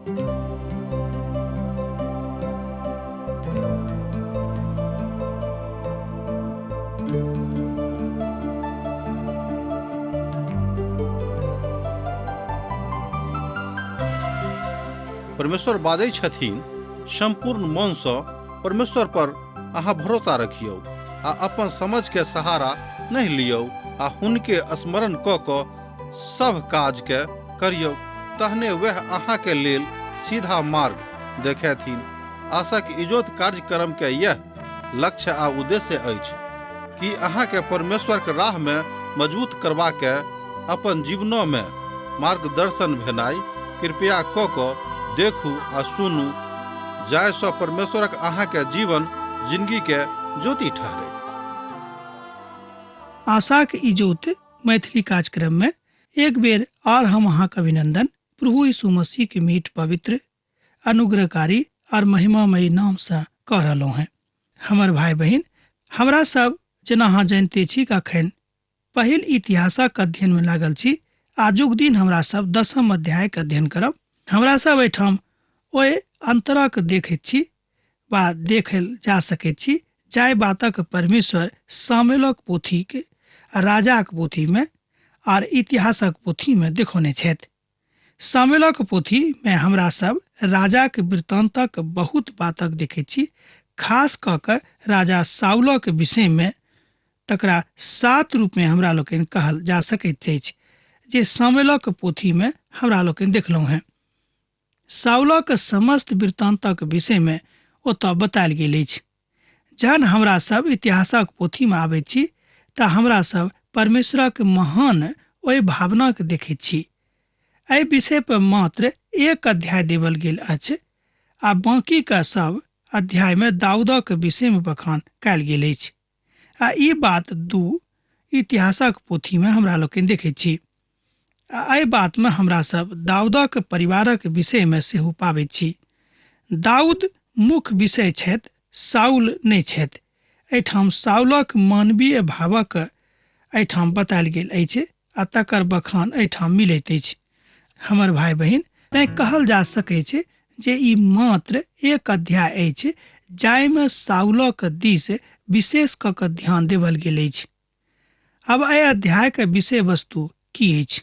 परमेश्वर बाजै छथिन, सम्पूर्ण मनसँ परमेश्वर पर अहाँ भरोसा रखियौ आ अपन समझके सहारा नहि लियौ आ हुनके स्मरण कऽ कऽ सभ काजके करियौ, तहने वएह अहाँके लेल सीधा मार्ग देखेथिन। आशाक इजोत कार्यक्रमके यैह लक्ष्य आ उद्देश्य अछि कि अहाँके परमेश्वरके राहमे मजबूत करबाके अपन जीवनोमे मार्गदर्शन भेनाइ। कृपया कऽ कऽ देखू आ सुनू जाहिसँ परमेश्वरक अहाँके जीवन जिनगीके ज्योति ठहरैक। आशाक इजोत मैथिली कार्यक्रम में एक बेर आर हम अहाँक अभिनंदन प्रभु यीशु मसीह के मीठ पवित्र अनुग्रहकारी और महिमामयी नाम से कह रहलहुँ हैं। हमर भाई बहिन, हमरा सब जेना अहाँ जानिते छी कि अखन पहिल इतिहासक अध्ययन में लागल छी। आजुक दिन हमरा सब दसम अध्याय के अध्ययन करब। हमरा सब एहिठाम ओहि अंतरक देखैत छी वा देखल जा सकैत छी जाहि बातक परमेश्वर सामुएलक पोथीक आ राजाक पोथीमे आर इतिहासक पोथीमे देखौने छथि। सामुएलक पोथीमे हमरा सब राजाक वृत्तान्तक बहुत बातक देखैत छी, खास कऽ कऽ राजा साउलक विषयमे। तकरा 7 रूपमे हमरा लोकनि कहल जा सकैत अछि जे सामुएलक पोथीमे हमरा लोकनि देखलहुँ हेँ। साउलक समस्त वृत्तान्तक विषयमे ओतऽ बतायल गेल अछि। जहन हमरा सब इतिहासक पोथीमे आबैत छी तऽ हमरा सब परमेश्वरक महान ओहि भावनाके देखैत छी। एहि विषय पर मात्र एक अध्याय देवल गेल अछि आ बाकी का सब अध्यायमे दाऊदक विषयमे बखान कयल गेल अछि। आ ई बात 2 इतिहासक पोथीमे हमरा लोकनि देखैत छी। आ एहि बातमे हमरा सब दाऊदक परिवारक विषयमे सेहो पाबैत छी। दाऊद मुख्य विषय छथि, साउल नहि छथि। एहिठाम साउलक मानवीय भावक एहिठाम बतायल गेल अछि आ तकर बखान एहिठाम मिलैत अछि। हमर भाई बहिन, तैं कहल जा सकैछ जे ई मात्र एक अध्याय अछि जाहिमे साउलक दिस विशेष कऽ कऽ ध्यान देवल गेल अछि। अब एहि अध्यायके विषय वस्तु की अछि?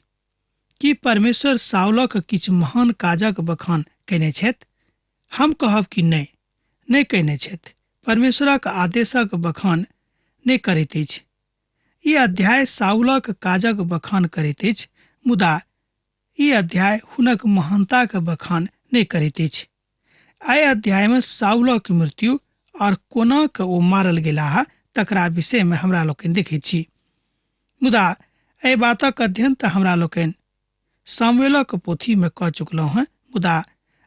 की परमेश्वर साउलक किछु महान काजक बखान कयने छथि? हम कहब कि नहि, नहि कयने छथि। परमेश्वरक आदेशक बखान नहि करैत अछि। ई अध्याय साउलक काजक बखान करैत अछि, मुदा ई अध्याय हुनक महानताक बखान नहि करैत अछि। एहि अध्यायमे साउलक मृत्यु और कोना कऽ ओ मारल गेलाह तकरा विषयमे हमरा लोकनि देखैत छी। मुदा एहि बातक अध्ययन तऽ हमरा लोकनि सामुएलक पोथीमे कऽ चुकलहुँ हेँ, मुदा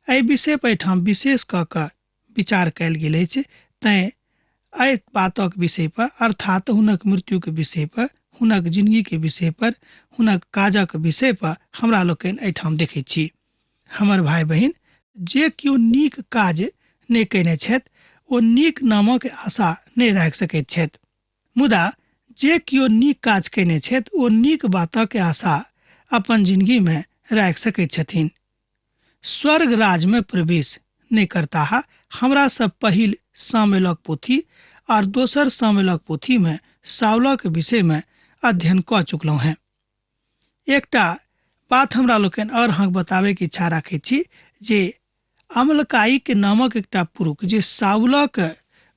एहि विषय पर एहिठाम विशेष कऽ कऽ विचार कयल गेल अछि। तैँ एहि बातक विषय पर, अर्थात हुनक मृत्युके विषय पर, हुनक जिंदगीके विषय पर, हुनक काजक विषय पर हमरा लोकनि एहिठाम देखैत छी। हमर भाई बहिन, जे केओ नीक काज नहि कयने छथि ओ नीक नामक आशा नहि राखि सकैत छथि, मुदा जे केओ नीक काज कयने छथि ओ नीक बातक आशा अपन जिंदगीमे राखि सकैत छथिन। स्वर्ग राजमे प्रवेश नहि करताह। हमरा सब पहिल सामुएलक पोथी आर दोसर सामुएलक पोथीमे साउलक विषयमे अध्ययन कऽ चुकलहुँ हेँ। एकटा बात हमरा लोकनि आओर अहाँके बताबैके इच्छा राखैत छी जे अमलकाईक नामक एकटा पुरुष जे साउलक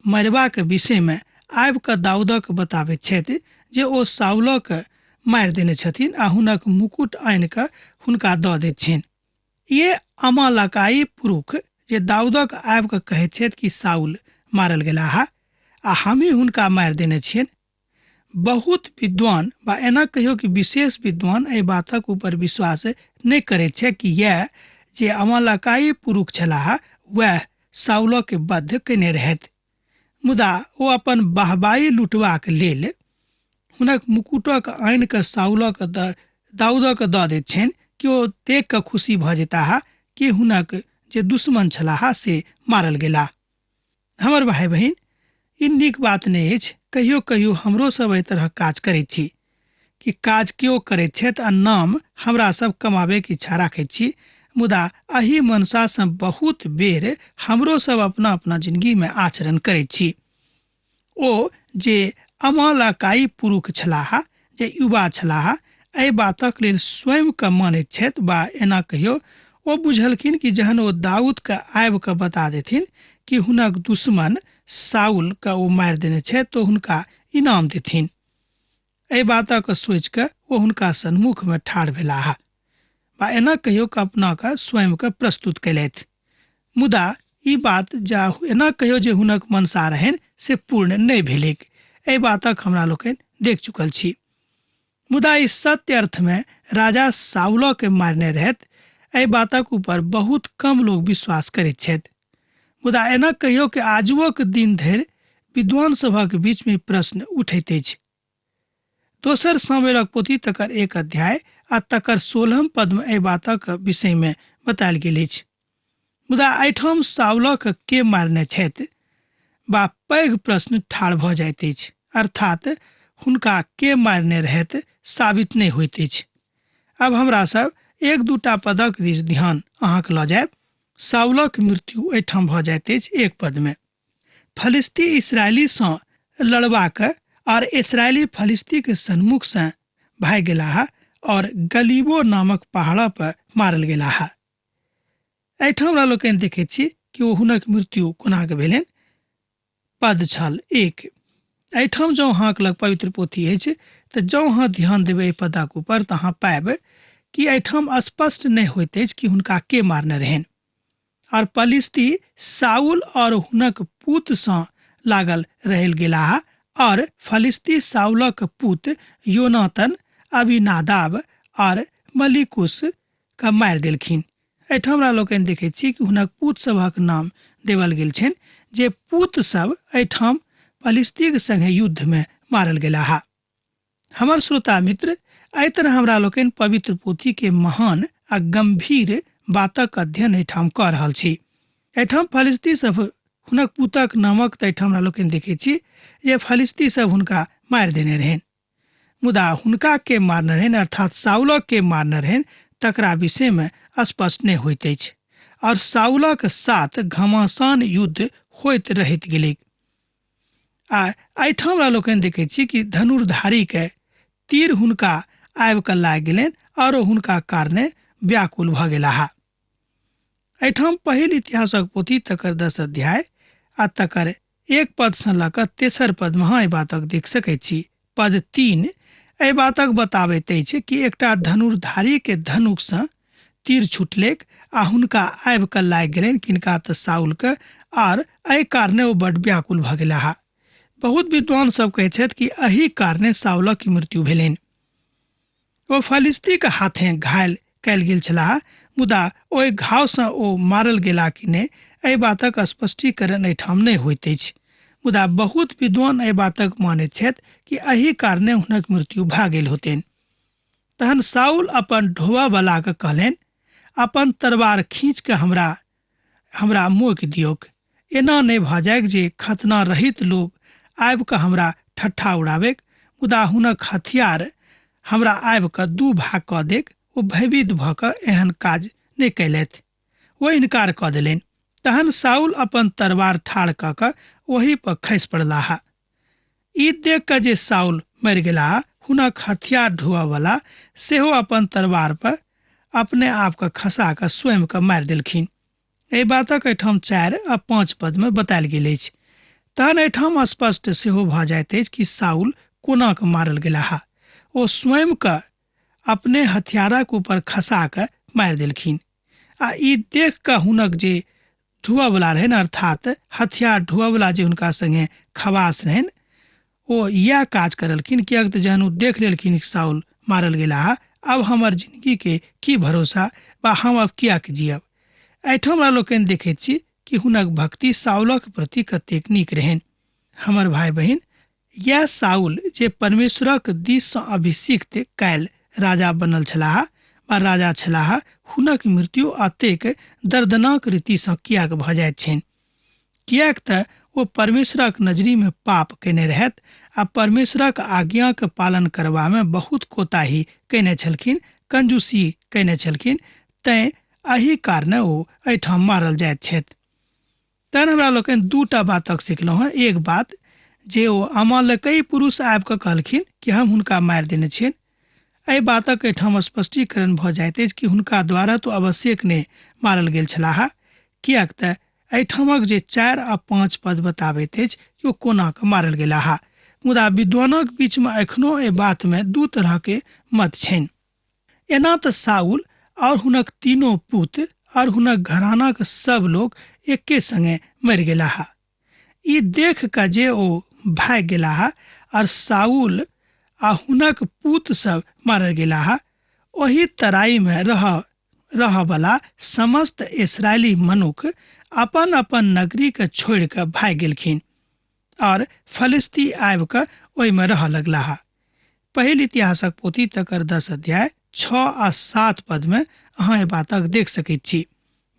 मरबाक विषयमे आबि कऽ दाऊदक बताबैत छथि जे ओ साउलक मारि देने छथिन आ हुनक मुकुट आनि कऽ हुनका दऽ दैत छनि। ये अमालकाई पुरुष जे दाऊदक आबि कऽ कहैत छथि कि साउल मारल गेलाह आ हमही हुनका मारि देने छियनि। बहुत विद्वान बा एना कहियो कि विशेष विद्वान एहि बातक ऊपर विश्वास नहि करैत छै कि यैह जे अमालकाई पुरुष छलाह वएह साउलके बद्ध कयने रहथि। मुदा ओ अपन वाहवाही लुटबाक लेल हुनक मुकुटक आनि कऽ साउलक दाऊदक दऽ दैत छनि कि ओ देख कऽ खुशी भऽ जेताह कि हुनक जे दुश्मन छलाह से मारल गेलाह। हमर भाई बहिन, ई नीक बात नहि अछि। कहियो कहियो हमरो सब एहि तरहक काज करैत छी कि काज केओ करैत छथि आ नाम हमरा सब कमाबैके इच्छा राखैत छी मुदा एहि मनसासँ बहुत बेर हमरो सब अपना अपना जिंदगीमे आचरण करैत छी। ओ जे अमालाकाई पुरुष छलाह, जे युवा छलाह, एहि बातक लेल स्वयंके मानैत छथि बा एना कहियो ओ बुझलखिन कि जहन ओ दाऊदके आबि कऽ बता देथिन कि हुनक दुश्मन साउलके ओ मारि देने छथि तऽ हुनका इनाम देथिन। एहि बातक सोचि कऽ ओ हुनका सन्मुखमे ठाढ़ भेलाह बा एना कहियो कि अपनाके स्वयंके प्रस्तुत कयलथि। मुदा ई बात जा एना कहियो जे हुनक मनसा रहनि से पूर्ण नहि भेलैक। एहि बातक हमरा लोकनि देख चुकल छी। मुदा ई सत्य अर्थमे राजा साउलके मारने रहथि, एहि बातक ऊपर बहुत कम लोग विश्वास करैत छथि। मुदा एना कहियो कि आजुओक दिन धरि विद्वान सभक बीचमे प्रश्न उठैत अछि। दोसर सामुएलक पोथी तकर 1 अध्याय आ तकर 16 पदमे एहि बातक विषयमे बतायल गेल अछि। मुदा एहिठाम साउलक के मारने छथि बा पैघ प्रश्न ठाढ़ भऽ जाइत अछि, अर्थात हुनका के मारने रहथि साबित नहि होइत अछि। आब हमरा सब एक दूटा पदक दिस ध्यान अहाँके लऽ जायब। साउलक मृत्यु एहिठाम भऽ जाइत अछि 1 पदमे। फलिस्ती इसराइलीसँ लड़बाक और इसराइली फलिस्तीके सन्मुखसँ भागि गेलाह और गलीबो नामक पहाड़ पर मारल गेलाह। एहिठाम हमरा लोकनि देखैत छी कि ओ हुनक मृत्यु कोना के भेलनि। पद छल 1। एहिठाम जँ अहाँके लग पवित्र पोथी अछि तऽ जँ अहाँ ध्यान देबै एहि पदक ऊपर तऽ अहाँ पायब कि एहिठाम स्पष्ट नहि होइत अछि कि हुनका के मारने रहनि। और पलिस्ती साउल और हुनक पूतसँ लागल रहल गेलाह और फलिस्ती साउलक पूत योनातन, अबिनादाब और मलिकुस के मारि देलखिन। एहिठाम हमरा लोकनि देखैत छी कि हुनक पूत सभक नाम देवल गेल छनि, जे पूत सब एहिठाम फलिस्तीक संगे युद्धमे मारल गेलाह। हमर श्रोता मित्र, एहि तरह हमरा लोकनि पवित्र पोथी के महान आ गंभीर बातक अध्ययन एहिठाम कऽ रहल छी। एहिठाम फलिस्ती सब हुनक पुतक नामक तऽ एहिठाम हमरा लोकनि देखै छी जे फलिस्ती सब हुनका मारि देने रहनि, मुदा हुनका के मारने रहनि अर्थात साउलक के मारने रहनि तकरा विषयमे स्पष्ट नहि होइत अछि। और साउलक साथ घमासान युद्ध होइत रहैत गेलैक। आ एहिठाम हमरा लोकनि देखै छी कि धनुर्धारीके तीर हुनका आबि कऽ लागि गेलनि आओर ओ हुनका कारणे व्याकुल भऽ गेलाह। एहिठाम पहिल इतिहासक पोथी तकर 10 अध्याय आ तकर 1 पदसँ लऽ कऽ 3 पदमे अहाँ एहि बातक देख सकैत छी। पद 3 एहि बातक बताबैत अछि कि एकटा धनुर्धारीके धनुषसँ तीर छुटलैक आ हुनका आबि कऽ लागि गेलनि किनका तऽ साउलके, आर एहि कारणे ओ बड्ड व्याकुल भऽ गेलाह। बहुत विद्वान सब कहै छथि कि एहि कारणे साउलक मृत्यु भेलनि। ओ फलिस्तीके हाथे घायल कयल गेल छलाह, मुदा ओहि घावसँ ओ मारल गेला कि नहि एहि बातक स्पष्टीकरण एहिठाम नहि होइत अछि। मुदा बहुत विद्वान एहि बातक मानैत छथि कि एहि कारणे हुनक मृत्यु भऽ गेल होतनि। तहन साउल अपन ढोबऽवलाके कहलनि, अपन तरवार खींच कऽ हमरा मोकि दियौक, एना नहि भऽ जाइक जे खतना रहित लोक आबि कऽ हमरा ठट्ठा उड़ाबैक, मुदा हुनक हथियार हमरा आबि कऽ 2 भाग कऽ देक। ओ भयभीत भऽ कऽ एहन काज नहि कयलथि, ओ इनकार कऽ देलनि। तहन साउल अपन तरवार ठाढ़ कऽ कऽ ओहि पर खसि पड़लाह। ई देख कऽ जे साउल मरि गेलाह, हुनक हथियार ढोअवला सेहो अपन तरवार पर अपने आपके खसा कऽ स्वयं के मारि देलखिन। एहि बातक एहिठाम 4 आ 5 पदमे बतायल गेल अछि। तहन एहिठाम स्पष्ट सेहो भऽ जाइत अछि कि साउल कोना कऽ मारल गेलाह। ओ स्वयं के अपने हथियारक ऊपर खसा कऽ मारि देलखिन। आ ई देख कऽ हुनक जे ढुअवला रहनि, अर्थात हथियार ढुअवला जे हुनका संगे खवास रहनि, ओ इएह काज करलखिन, किएक तऽ जहन ओ देख लेलखिन कि साउल मारल गेलाह, आब हमर जिंदगीके की भरोसा बा हम अब किएक जियब। एहिठाम हमरा लोकनि देखैत छी कि हुनक भक्ति साउलक प्रति कतेक नीक रहनि। हमर भाई बहिन, यैह साउल जे परमेश्वरक दिससँ अभिषिक्त कयल राजा बनल छलाह वा राजा छलाह, हुनक मृत्यु अतेक दर्दनाक रीतिसँ किएक भऽ जाइत छनि? किएक तऽ ओ परमेश्वरक नजरिमे पाप कयने रहथि आ परमेश्वरक आज्ञाक पालन करबामे बहुत कोताही कयने छलखिन, कंजूसी कयने छलखिन, तैँ एहि कारणे ओ एहिठाम मारल जाइत छथि। तहन हमरा लोकनि दूटा बातक सिखलहुँ हेँ। एक बात जे ओ अमालेकई पुरुष आबि कऽ कहलखिन कि हम हुनका मारि देने छियनि। एहि बातक एहिठाम स्पष्टीकरण भऽ जाइत अछि कि हुनका द्वारा तो आवश्यक नहि मारल गेल छलाह, किएक तऽ एहिठामक जे 4 आ 5 पद बताबैत अछि कि ओ कोना कऽ मारल गेलाह। मुदा विद्वानक बीचमे एखनो एहि बातमे दू तरहके मत छनि। एना तऽ साउल और हुनक तीनों पुत और हुनक घरानाक सब लोक एके संगे मरि गेलाह। ई देख कऽ जे ओ भागि गेलाह और साउल आ हुनक पुत सब मारल गेलाह, ओहि तराई में रहऽवला समस्त इस्राएली मनुख अपन अपन नगरी के छोड़ि कऽ भागि गेलखिन और फलिस्ती आबि कऽ ओहिमे रहऽ लगलाह। पहिल इतिहासक पोथी तकर 10 अध्याय 6 आ 7 पद में अहाँ एहि बातक देख सकैत छी।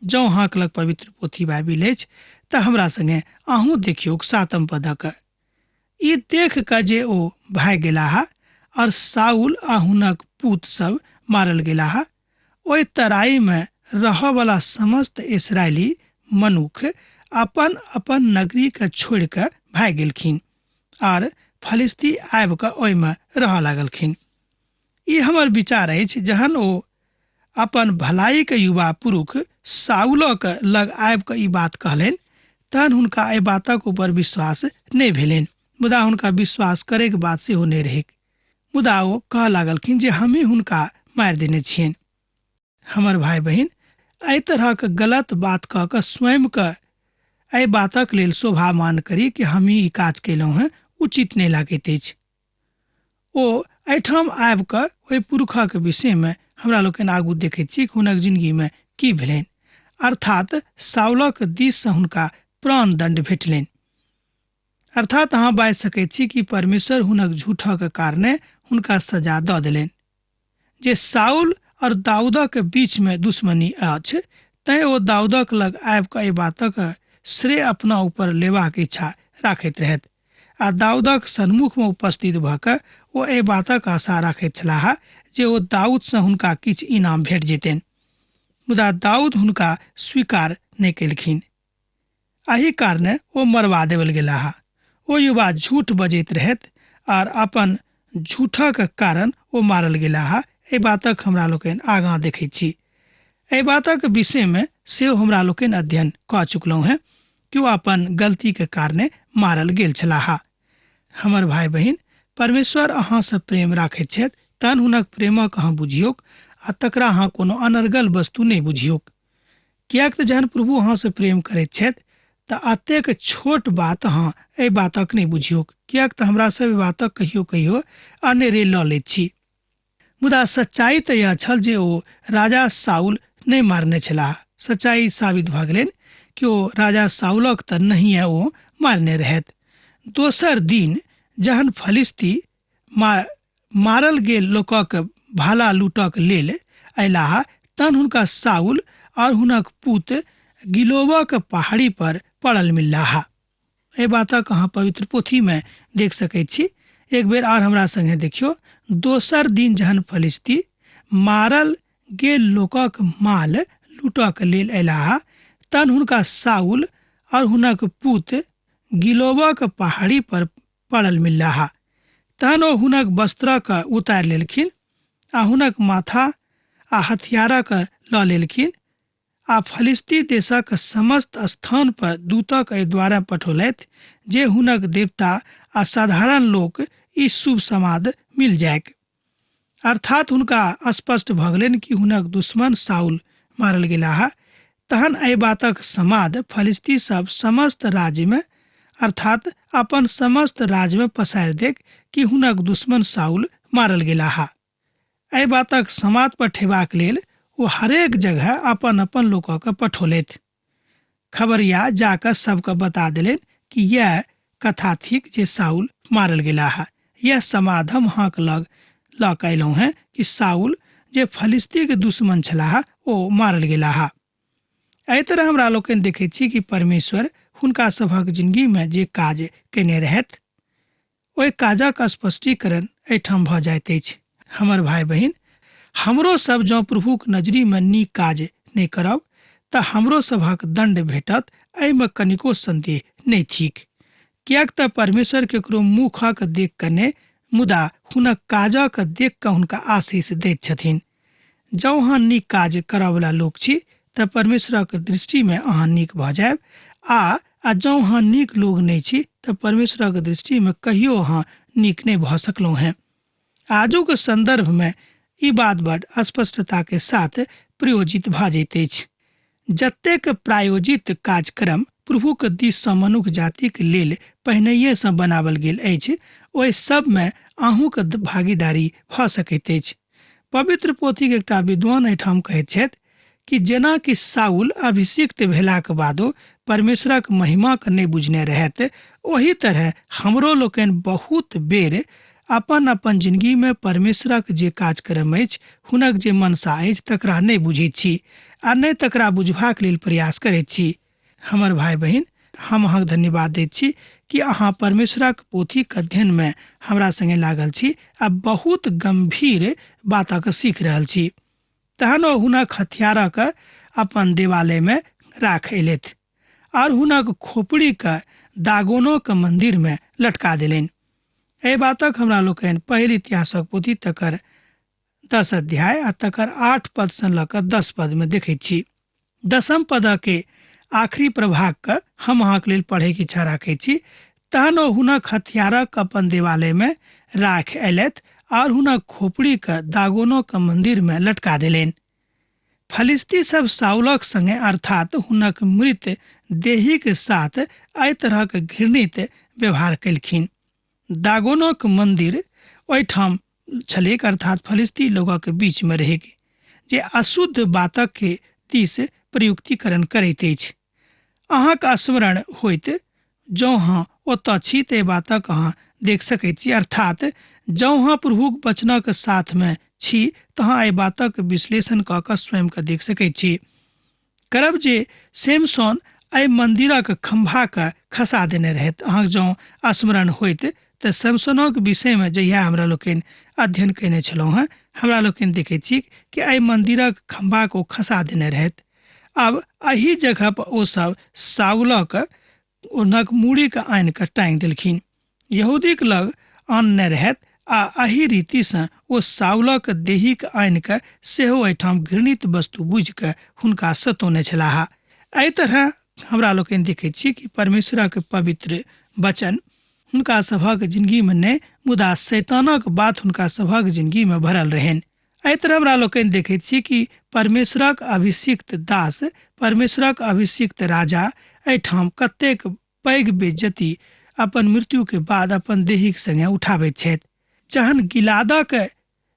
जँ अहाँक लग पवित्र पोथी बाइबिल अछि तऽ हमरा संगे अहूँ देखियौक 7 पदक। ई देख कऽ जे ओ भागि गेलाह और साउल आ हुनक पूत सब मारल गेलाह, ओहि तराई में रहऽवला समस्त इस्राएली मनुख अपन अपन नगरी के छोड़ि कऽ भागि गेलखिन आर फलिस्ती आबि कऽ ओहिमे रहऽ लागलखिन। ई हमर विचार अछि जहन ओ अपन भलाइके युवा पुरुख साउलक लग आबि कऽ ई बात कहलनि तहन हुनका एहि बातक ऊपर विश्वास नहि भेलनि, मुदा हुनका विश्वास करैके बात सेहो नहि रहैक। मुदा ओ कहऽ लागलखिन जे हमही हुनका मारि देने छियनि। हमर भाय बहिन, एहि तरहक गलत बात कह कऽ स्वयंके एहि बातक लेल शोभामान करी कि हमही ई काज केलहुँ हेँ, उचित नहि लागैत अछि। ओ एहिठाम आबि कऽ ओहि पुरुखक विषयमे हमरा लोकनि आगू देखैत छी कि हुनक जिंदगीमे की भेलनि, अर्थात साउलक दिससँ हुनका प्राणदंड भेटलनि। अर्थात अहाँ बाजि सकैत छी कि परमेश्वर हुनक झूठक कारणे हुनका सजा दऽ देलनि। जे साउल और दाऊदक बीचमे दुश्मनी अछि, तैं ओ दाऊदक लग आबि कऽ एहि बातक श्रेय अपना ऊपर लेबाक इच्छा राखैत रहथि आ दाऊदक सन्मुखमे उपस्थित भऽ कऽ ओ एहि बातक आशा राखैत छलाह जे ओ दाऊदसँ हुनका किछु इनाम भेट जेतनि। मुदा दाऊद हुनका स्वीकार नहि केलखिन। एहि कारणे ओ मरवा देवल गेलाह। ओ युवा झूठ बजैत रहथि आर अपन झूठक कारण ओ मारल गेलाह। एहि बातक हमरा लोकनि आगाँ देखैत छी। एहि बातक विषयमे सेहो हमरा लोकनि अध्ययन कऽ चुकलहुँ हेँ कि ओ अपन गलतीके कारणे मारल गेल छलाह। हमर भाय बहिन, परमेश्वर अहाँसँ प्रेम राखैत छथि, तहन हुनक प्रेमक अहाँ बुझियौक आ तकरा अहाँ कोनो अनर्गल वस्तु नहि बुझियौक। किएक तऽ जहन प्रभु अहाँसँ प्रेम करैत छथि तऽ एतेक छोट बात अहाँ एहि बातक नहि बुझियौक, किएक तऽ हमरा सब एहि बातक कहियो कहियो अनेरे लऽ लैत छी। मुदा सच्चाइ तऽ यह छल जे ओ राजा साउल नहि मारने छलाह। सच्चाइ साबित भऽ गेलनि कि ओ राजा साउलक तऽ नहिए ओ मारने रहथि। दोसर दिन जहन फलिस्ती मारल गेल लोकक भाला लूटक लेल अयलाह तहन हुनका साउल और हुनक पुत गिलोवक पहाड़ी पर पड़ल मिललाह। एहि बातक अहाँ पवित्र पोथीमे देख सकैत छी। एक बेर आर हमरा संगे देखियौ। दोसर दिन जहन फलिस्ती मारल गेल लोकक माल लूटक लेल अयलाह तहन हुनका साउल और हुनक पुत गिलोवक पहाड़ी पर पड़ल मिललाह। तहन ओ हुनक वस्त्रक उतारि लेलखिन आ हुनक माथा आ हथियारक लऽ लेलखिन आ फलिस्ती देशक समस्त स्थान पर दूतक एहि द्वारा पठौलथि जे हुनक देवता आ साधारण लोक ई शुभ समाद मिल जाइक। अर्थात हुनका स्पष्ट भऽ गेलनि कि हुनक दुश्मन साउल मारल गेलाह। तहन एहि बातक समाद फलिस्ती सब समस्त राज्यमे, अर्थात अपन समस्त राज्यमे पसारि देक कि हुनक दुश्मन साउल मारल गेलाह। एहि बातक समाद पठेबाक लेल ओ हरेक जगह अपन अपन लोकके पठौलथि। खबरिया जाकऽ सबके बता देलनि कि यैह कथा थिक जे साउल मारल गेलाह। यैह समाद हम अहाँक लग लऽ कऽ अयलहुँ हेँ कि साउल जे फलिस्तीक दुश्मन छलाह ओ मारल गेलाह। एहि तरह हमरा लोकनि देखैत छी कि परमेश्वर हुनका सभक जिंदगीमे जे काज कयने रहथि ओहि काजक स्पष्टीकरण एहिठाम भऽ जाइत अछि। हमर भाय बहिन, हमरो सब जँ प्रभुक नजरीमे नीक काज नहि करब तऽ हमरो सभक दण्ड भेटत, एहिमे कनिको सन्देह नहि थिक। किएक तऽ परमेश्वर केकरो मुखक देख कऽ नहि, मुदा हुनक काजक देख कऽ हुनका आशीष दैत छथिन। जँ अहाँ नीक काज करऽवला लोक छी तऽ परमेश्वरक दृष्टिमे अहाँ नीक भऽ जायब, आ आ जँ अहाँ नीक लोक नहि छी तऽ परमेश्वरक दृष्टिमे कहियो अहाँ नीक नहि भऽ सकलहुँ हेँ। आजुक सन्दर्भमे ई बात बड स्पष्टताके साथ प्रयोजित भऽ जाइत अछि। जतेक प्रायोजित कार्यक्रम प्रभुक दिससँ मनुख जातिक लेल पहिनहिएसँ बनाओल गेल अछि, ओहि सभमे अहूँक भागीदारी भऽ सकैत अछि। पवित्र पोथीक एकटा विद्वान एहिठाम कहैत छथि कि जेना कि साउल अभिषिक्त भेलाक बादो परमेश्वरक महिमाके नहि बुझने रहथि, ओही तरह हमरो लोकनि बहुत बेर अपन अपन जिनगीमे परमेश्वरक जे कार्यक्रम अछि, हुनक जे मनसा अछि, तकरा नहि बुझैत छी आ नहि तकरा बुझबाक लेल प्रयास करैत छी। हमर भाय बहिन, हम अहाँके धन्यवाद दैत छी कि अहाँ परमेश्वरक पोथीक अध्ययनमे हमरा सङ्गे लागल छी आ बहुत गम्भीर बातक सीख रहल छी। तहन ओ हुनक हथियारक अपन देवालयमे राख अयलथि आओर हुनक खोपड़ीके दागोनोक मन्दिरमे लटका देलनि। एहि बातक हमरा लोकनि पहिल इतिहासक पोथी तकर 10 अध्याय आ तकर 8 पदसँ लऽ कऽ 10 पदमे देखैत छी। दसम पदके आखिरी प्रभागके हम अहाँके लेल पढ़ैके इच्छा राखैत छी। तहन ओ हुनक हथियारक अपन देवालयमे राखि अयलथि आओर हुनक खोपड़ीके दागोनोके मन्दिरमे लटका देलनि। फलिस्ती सब साउलक संगे अर्थात हुनक मृत देहीक साथ एहि तरहक घृणित व्यवहार केलखिन। दागोनक मन्दिर ओहिठाम छलैक, अर्थात फलिस्ती लोगक बीच में रहैक, जे अशुद्ध बातक के दिस प्रयुक्तिकरण करैत अछि। अहाँक स्मरण होइत जँ अहाँ ओतऽ छी तऽ बातक अहाँ देख सकैत छी, अर्थात जँ अहाँ प्रभुक वचनक साथमे छी तऽ अहाँ एहि बातक विश्लेषण कऽ कऽ स्वयंके देख सकैत छी। करब जे सैमसन एहि मन्दिरक खम्भाके खसा देने रहथि। अहाँके जँ स्मरण होइत तऽ सैमसनक विषयमे जहिया हमरा लोकनि अध्ययन कयने छलहुँ हेँ, हमरा लोकनि देखैत छी कि एहि मन्दिरक खम्भाके ओ खसा देने रहथि। आब एहि जगह पर ओ सब साउलक हुनक मूड़ीके आनि कऽ टाँगि देलखिन। यहूदीक लग आनने रहथि आ एहि रीतिसँ ओ साउलक देहीक आनि कऽ सेहो एहिठाम घृणित वस्तु बुझि कऽ हुनका सतौने छलाह। एहि तरह हमरा लोकनि देखैत छी कि परमेश्वरक पवित्र वचन हुनका सभक जिंदगीमे नहि, मुदा शैतानक बात हुनका सभक जिंदगीमे भरल रहनि। एहि तरह हमरा लोकनि देखैत छी कि परमेश्वरक अभिषिक्त दास, परमेश्वरक अभिषिक्त राजा एहिठाम कतेक पैघ बेइज्जती अपन मृत्यु के बाद अपन देहीक संगे उठाबैत छथि। जहन गिलादक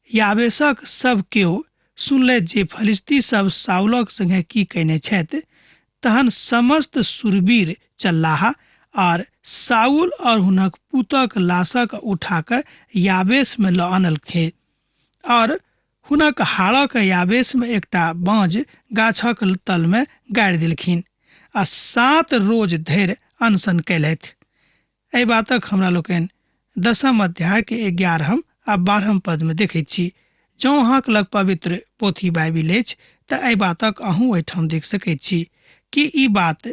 याबेशक सब केओ सुनलथि जे फलिस्ती सब साउलक संगे की कयने छथि, तहन समस्त सुरवीर चललाह आर साउल और हुनक पुतक लाशक उठा कऽ याबेश में लऽ आनलखिन और हुनक हाड़क याबेश में एकटा बाँज गाछक तल में गाड़ि देलखिन आ 7 रोज धरि अनशन कयलथि। एहि बातक हमरा लोकनि दसम अध्याय के 11 आ 12 पद में देखैत छी। जँ अहाँक लग पवित्र पोथी बाइबिल अछि तऽ एहि बातक अहूँ एहिठाम देख सकैत छी। कि ई बात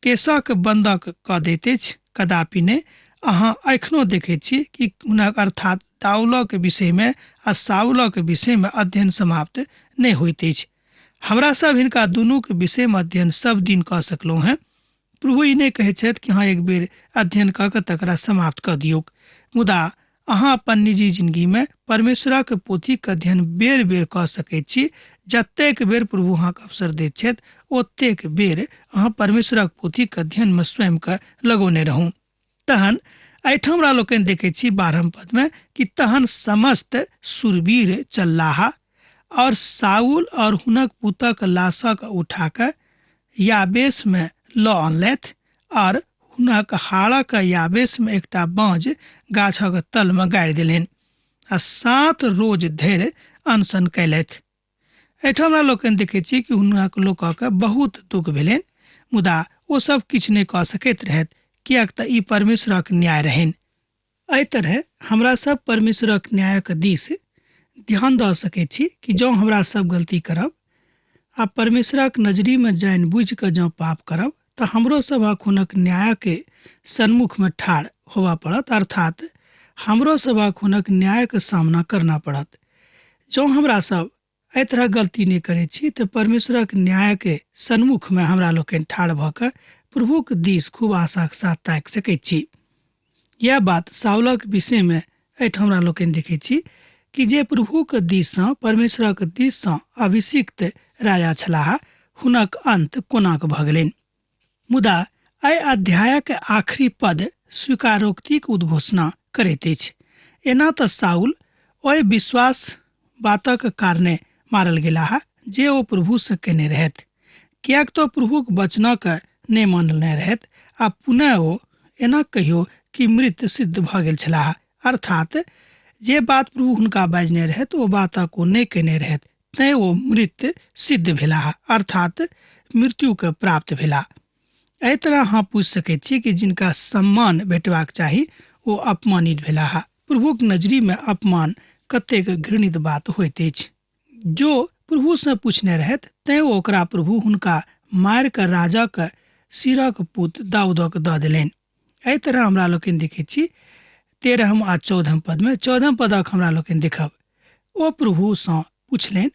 केशक बंदक कऽ दैत अछि? कदापि नहि। अहाँ एखनो देखैत छी कि हुनक अर्थात दाऊलक विषयमे आ साउलक विषयमे अध्ययन समाप्त नहि होइत अछि। हमरा सब हिनका दुनूक विषयमे अध्ययन सब दिन कऽ सकलहुँ हेँ। प्रभु ई नहि कहैत छथि कि अहाँ एक बेर अध्ययन कऽ कऽ तकरा समाप्त कऽ दियौक, मुदा अहाँ अपन निजी जिंदगीमे परमेश्वरक पोथीक अध्ययन बेर बेर कऽ सकैत छी। जतेक बेर प्रभु अहाँके अवसर दैत छथि ओतेक बेर अहाँ परमेश्वरक पोथीक अध्ययनमे स्वयंके लगौने रहू। तहन एहिठाम हमरा लोकनि देखै छी 12 पदमे कि तहन समस्त सुरवीर चललाह और साउल और हुनक पुतक लाशक उठा कऽ याबेशमे लऽ अनलथि और हुनक हाड़क याबेशमे एकटा बाँज गाछक तलमे गाड़ि देलनि आ 7 रोज धरि अनशन कयलथि। एहिठाम हमरा लोकनि देखै छी कि हुनक लोकक बहुत दुख भेलनि, मुदा ओ सब किछु नहि कऽ सकैत रहथि, किएक तऽ ई परमेश्वरक न्याय रहनि। एहि तरहे हमरा सब परमेश्वरक न्यायक दिस ध्यान दऽ सकैत छी कि जँ हमरा सब गलती करब आ परमेश्वरक नजरीमे जानि बुझि कऽ जँ पाप करब तऽ हमरो सभक हुनक न्यायके सन्मुखमे ठाढ़ होबऽ पड़त, अर्थात हमरो सभक हुनक न्यायके सामना करना पड़त। जँ हमरा सब एहि तरहक गलती नहि करैत छी तऽ परमेश्वरक न्यायके सन्मुखमे हमरा लोकनि ठाढ़ भऽ कऽ प्रभुक दिस खूब आशाक साथ ताकि सकैत छी। इएह बात साउलक विषयमे एहिठाम हमरा लोकनि देखैत छी कि जे प्रभुक दिससँ, परमेश्वरक दिससँ अभिषिक्त राजा छलाह, हुनक अन्त कोनाक भऽ गेलनि। मुदा एहि अध्यायक आखिरी पद स्वीकारोक्तिक उद्घोषणा करैत अछि। एना तऽ साउल ओहि विश्वास बातक कारणे मारल गेलाह जे ओ प्रभुसँ केने रहथि, किएक तऽ प्रभुक वचनक नहि मानलने रहथि आ पुनः ओ एना कहियो कि मृत सिद्ध भऽ गेल छलाह, अर्थात जे बात प्रभु हुनका बाजने रहथि ओ बातक ओ नहि केने रहथि, तैँ ओ मृत सिद्ध भेलाह, अर्थात मृत्युके प्राप्त भेलाह। एहि तरह अहाँ पूछि सकैत छी कि जिनका सम्मान भेटबाक चाही ओ अपमानित भेलाह। प्रभुक नजरीमे अपमान कतेक घृणित बात होइत अछि। जो प्रभुसँ पूछने रहथि तैँ ओ ओकरा प्रभु हुनका मारि कऽ राजाक सिरक पुत दाऊदक दऽ देलनि। एहि तरह हमरा लोकनि देखैत छी 13 आ 14 पदमे। 14 पदक हमरा लोकनि देखब, ओ प्रभुसँ पुछलनि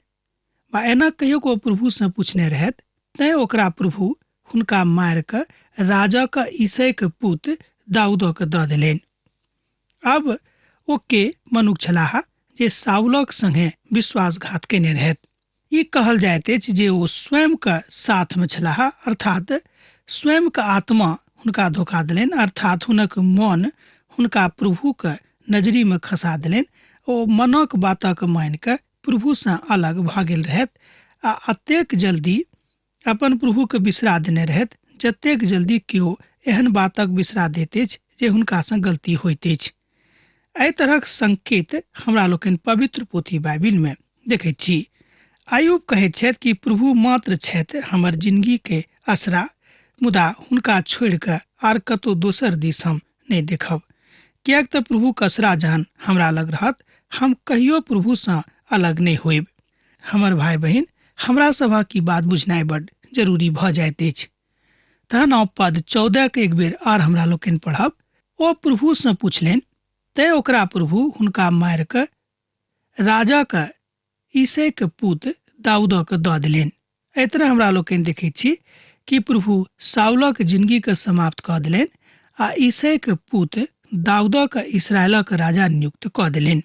वा एना कहियो ओ प्रभुसँ पूछने रहथि तैँ ओकरा प्रभु हुनका मारि कऽ राजाक ईसैक पुत दाऊदक दऽ देलनि। अब ओ के मनुख छलाह जे साउलक संगे विश्वासघात केने रहथि? ई कहल जाइत अछि जे ओ स्वयंके साथमे छलाह, अर्थात स्वयंके आत्मा हुनका धोखा देलनि, अर्थात हुनक मन हुनका प्रभुके नजरीमे खसा देलनि। ओ मनक बातक मानि कऽ प्रभुसँ अलग भऽ गेल रहथि आ अतेक जल्दी अपन प्रभुके बिसरा देने रहथि जतेक जल्दी केओ एहन बातक बिसरा दैत अछि जे हुनकासँ गलती होइत अछि। एहि तरहक संकेत हमरा लोकनि पवित्र पोथी बाइबिलमे देखैत छी। आयुब कहैत छथि कि प्रभु मात्र छथि हमर जिंदगीके असरा, मुदा हुनका छोड़ि कऽ आर कतौ दोसर दिस हम नहि देखब, किएक तऽ प्रभुक असरा जहन हमरा लग रहत हम कहियो प्रभुसँ अलग नहि होइब। हमर भाय बहिन, हमरा सभक ई बात बुझनाइ बड जरूरी भऽ जाइत अछि। तहन आउ पद 14 के एक बेर आर हमरा लोकनि पढ़ब। ओ प्रभुसँ पुछलनि तैँ ओकरा प्रभु हुनका मारि कऽ राजाक ईसैक पुत दाऊदक दऽ देलनि। एहि तरह हमरा लोकनि देखैत छी कि प्रभु साउलक जिंदगीके समाप्त कऽ देलनि आ ईसैक पुत दाऊदक इसराइलक राजा नियुक्त कऽ देलनि।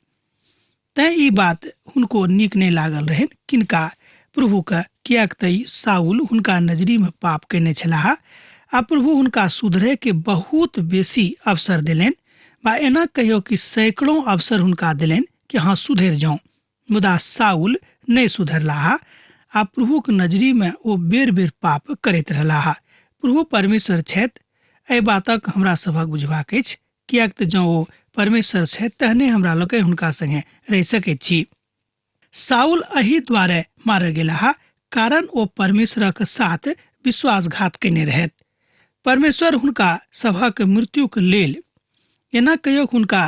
तैँ ई बात हुनको नीक नहि लागल रहनि किनका प्रभुके, किएक तऽ साउल हुनका नजरीमे पाप कयने छलाह आ प्रभु हुनका सुधरैके बहुत बेसी अवसर देलनि, वा एना कहियो कि सैकड़ों अवसर हुनका देलनि कि अहाँ सुधरि जाउ, मुदा साउल नहि सुधरलाह आ प्रभुक नजरीमे ओ बेर बेर पाप करैत रहलाह। प्रभु परमेश्वर छथि, एहि बातक हमरा सभक बुझबाक अछि, किएक तऽ जँ ओ परमेश्वर छथि तहने हमरा लोकनि हुनका संगे रहि सकैत छी। साउल एहि द्वारे मारल गेलाह कारण ओ परमेश्वरक साथ विश्वासघात कयने रहथि। परमेश्वर हुनका सभक मृत्युक लेल, एना कहियो हुनका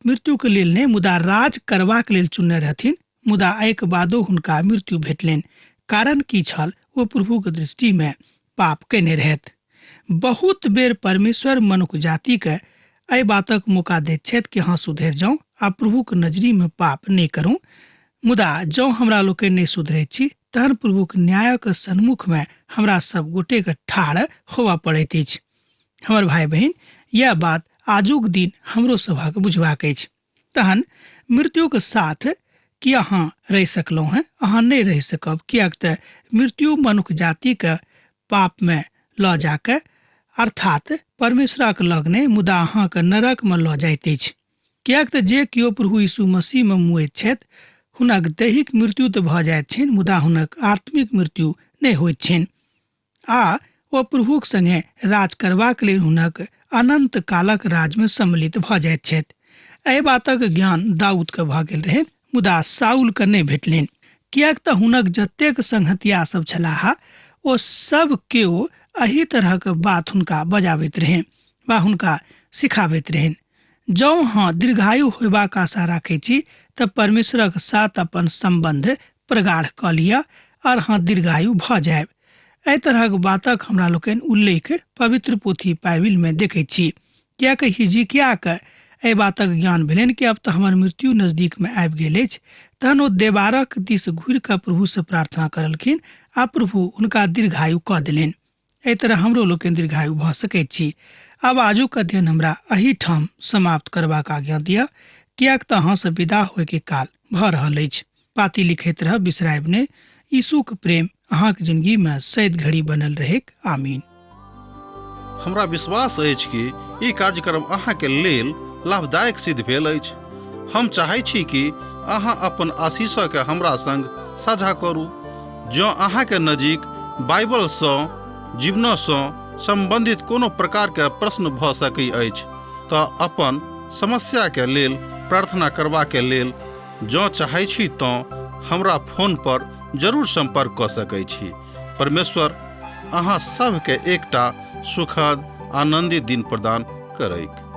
मृत्युक लेल नहि मुदा राज करबाक लेल चुनने रहथिन, मुदा एहिके बादो हुनका मृत्यु भेटलनि। कारण की छल? ओ प्रभुक दृष्टिमे पाप कयने रहथि। बहुत बेर परमेश्वर मनुख जातिके एहि बातक मौका दैत छथि कि अहाँ सुधरि जाउ आ प्रभुक नजरीमे पाप नहि करू, मुदा जँ हमरा लोकनि नहि सुधरैत छी तहन प्रभुक न्यायक सन्मुखमे हमरा सब गोटेके ठाढ़ होबऽ पड़ैत अछि। हमर भाय बहिन, यैह बात आजुक दिन हमरो सभक बुझबाक अछि। तहन मृत्युक साथ की अहाँ रहि सकलहुँ हेँ? अहाँ नहि रहि सकब, किएक तऽ मृत्यु मनुख जातिके पापमे लऽ जाके, अर्थात परमेश्वरक लग नहि मुदा अहाँके नरकमे लऽ जाइत अछि। किएक तऽ जे केओ प्रभु यीशु मसीहमे मुएत छथि हुनक दैहिक मृत्यु तऽ भऽ जाइत छनि मुदा हुनक आत्मिक मृत्यु नहि होइत छनि आ ओ प्रभुक संगे राज करबाक लेल हुनक अनंत कालक राजमे सम्मिलित भऽ जाइत छथि। एहि बातक ज्ञान दाऊदके भऽ गेल रहनि मुदा साउलके नहि भेटलनि, किएक तऽ हुनक जतेक संगहतिया सब छलाह ओ सब केओ एहि तरहक बात हुनका बजाबैत रहनि वा हुनका सिखाबैत रहनि। जँ अहाँ दीर्घायु होयबाक आशा राखैत छी तऽ परमेश्वरक साथ अपन सम्बन्ध प्रगाढ़ कऽ लिअ आर अहाँ दीर्घायु भऽ जायब। एहि तरहक बातक हमरा लोकनि उल्लेख पवित्र पोथी बाइबिलमे देखैत छी। किएक हिजकियाके एहि बातक ज्ञान भेलनि कि अब तऽ हमर मृत्यु नजदीकमे आबि गेल अछि, तहन ओ देवारक दिस घुरि कऽ प्रभुसँ प्रार्थना करलखिन आ प्रभु हुनका दीर्घायु कऽ देलनि। एहि तरह हमरो लोकनि दीर्घायु भऽ सकैत छी। आब आजुक अध्ययन हमरा एहिठाम समाप्त करबाक आज्ञा दिअ, किएक तऽ अहाँसँ विदा होइके काल भऽ रहल अछि। पाती लिखैत रहब, बिसरायब नहि। यीशुक प्रेम अहाँक जिंदगीमे सैद घड़ी बनल रहैक। आमीन। हमरा विश्वास अछि कि ई कार्यक्रम अहाँके लेल लाभदायक सिद्ध भेल अछि। हम चाहै छी कि अहाँ अपन आशीषके हमरा संग साझा करू। जँ अहाँके नजीक बाइबलसँ जीवनसँ सम्बन्धित कोनो प्रकारके प्रश्न भऽ सकै अछि तऽ अपन समस्याके लेल प्रार्थना करबाके लेल जँ चाहै छी तँ हमरा फोन पर जरूर सम्पर्क कऽ सकै छी। परमेश्वर अहाँ सभके एकटा सुखद आनन्दित दिन प्रदान करैक।